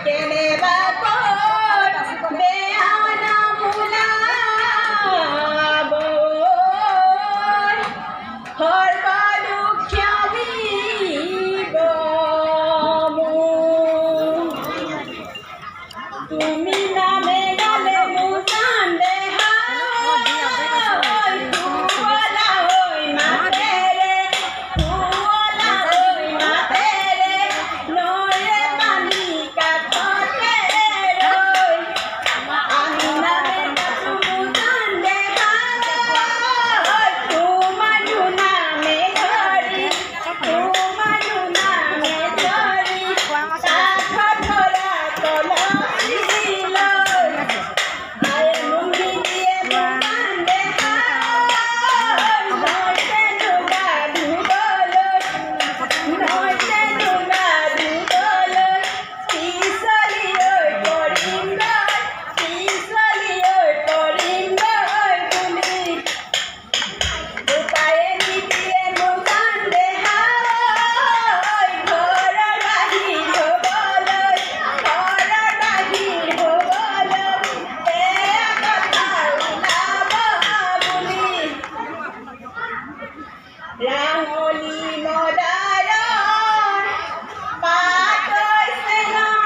কেনেবাকৈ বেয়া নাম ওলাব, সৰ্বদোষ ক্ষমিব মোক। তুমি নামে গালে মোৰ জান দেহা, শুৱলা ঐ মাতেৰে, শুৱলা ঐ মাতেৰে, নৈৰে পানী কাষতে ৰৈ। আমি নামে নাচো মোৰ জান দেহা, তোমাৰো নামে ধৰি, তোমাৰো নামে ধৰি, কাঠত ধৰা কলচী লৈ। আয়ে মুংগি দিয়ে মোৰ জান দেহা, নৈতেনো গা ধুবলৈ, নৈতেনো গা ধুবলৈ, পিছলি ঐ পৰিম গৈ, পিছলি ঐ পৰিম গৈ বুলি। বোপায়ে নিদিয়ে মোৰ জান দেহা, ঘৰৰ বাহিৰ হ'বলৈ, ঘৰৰ বাহিৰ হ'বলৈ, বেয়া কথা ওলাব বুলি। ৰাঙলী মদাৰৰ পাত হৈছে নাই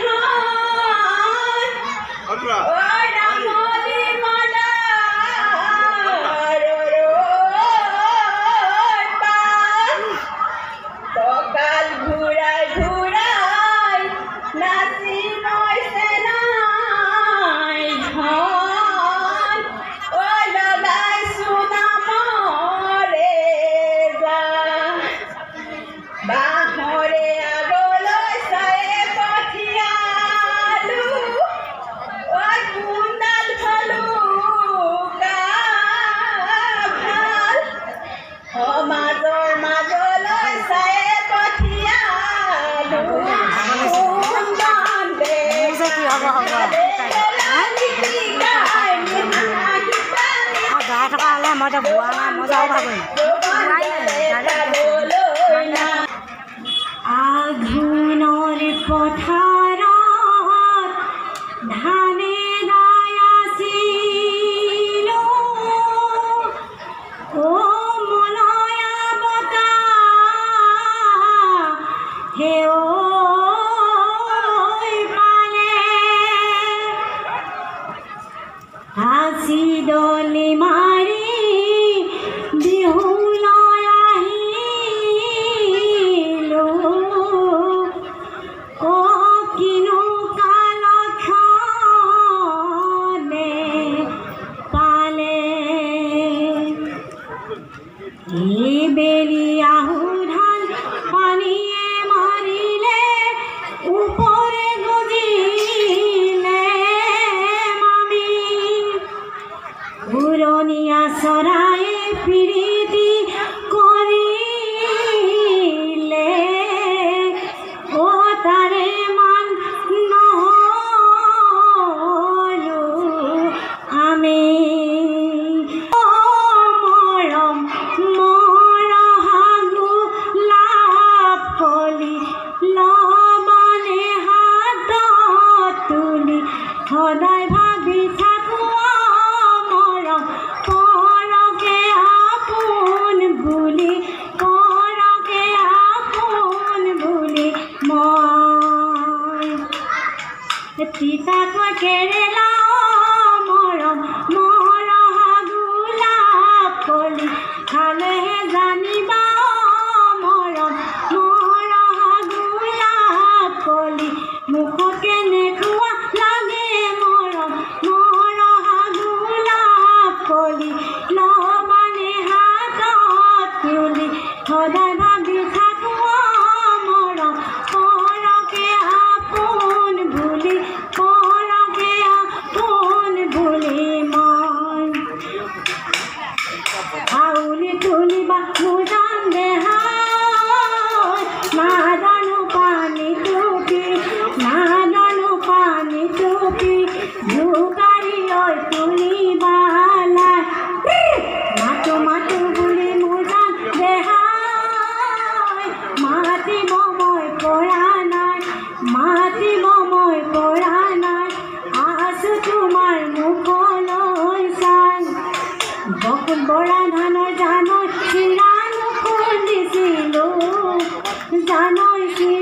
ধন, ঐ ৰাঙলী মদাৰৰ পাত, কঁকাল ঘূৰাই ঘূৰাই নাচি নৈছে নাই ধন, ঐ লগাইছো নামৰে যা। বাঁহৰে আগলৈ চায়ে পঠিয়ালো, ঐ কোনডাল ভলুকা ভাল, সমাজৰ মাজলৈ চায়ে পঠিয়ালো, কোনজন যে কি হ'ব হ'ব। আৰু গাই থকা হ'লে মই এতিয়া বোৱা নাই, মই যাওঁ ভাগৰিম। আঘোণৰ পথাৰত ধানে দাই আছিলো, অ মলয়া বতাহ হে ঐ পালে, হাসি দলি মাৰি বিহুলৈ আহিলো, অ কিনো কালক্ষণে পালে। এইবেলি আহু ধান পানীয়ে মাৰিলে, ওপৰে গজিলে মামি, উৰণীয়া চৰায়ে প্ৰীতি কৰিলে, অ তাৰে মান নহলো আমি। অ মৰম মৰহা গোলাপ কলি লবনে হাতত তুলি, সদায় ভাবি থাকো মৰম পৰকে আপোন বুলি, পৰকে আপোন বুলি মই। তিতাকৈ কেৰেলা মৰম মৰহা গোলাপ কলি, খালেহে জানিবা মৰম মৰহা গোলাপ কলি, মুখত কেনেকুৱা লাগে মৰম মৰহা গোলাপ কলি, লবানে হাতত তুলি, সদায় ভাবি থাকো মৰম পৰকে আপোন বুলি, পৰকে আপোন বুলি মই। হাউলি তুলি ধানৰ জানৈ চিৰা নুখুন্দিছিলোঁ, জানৈ চিৰা।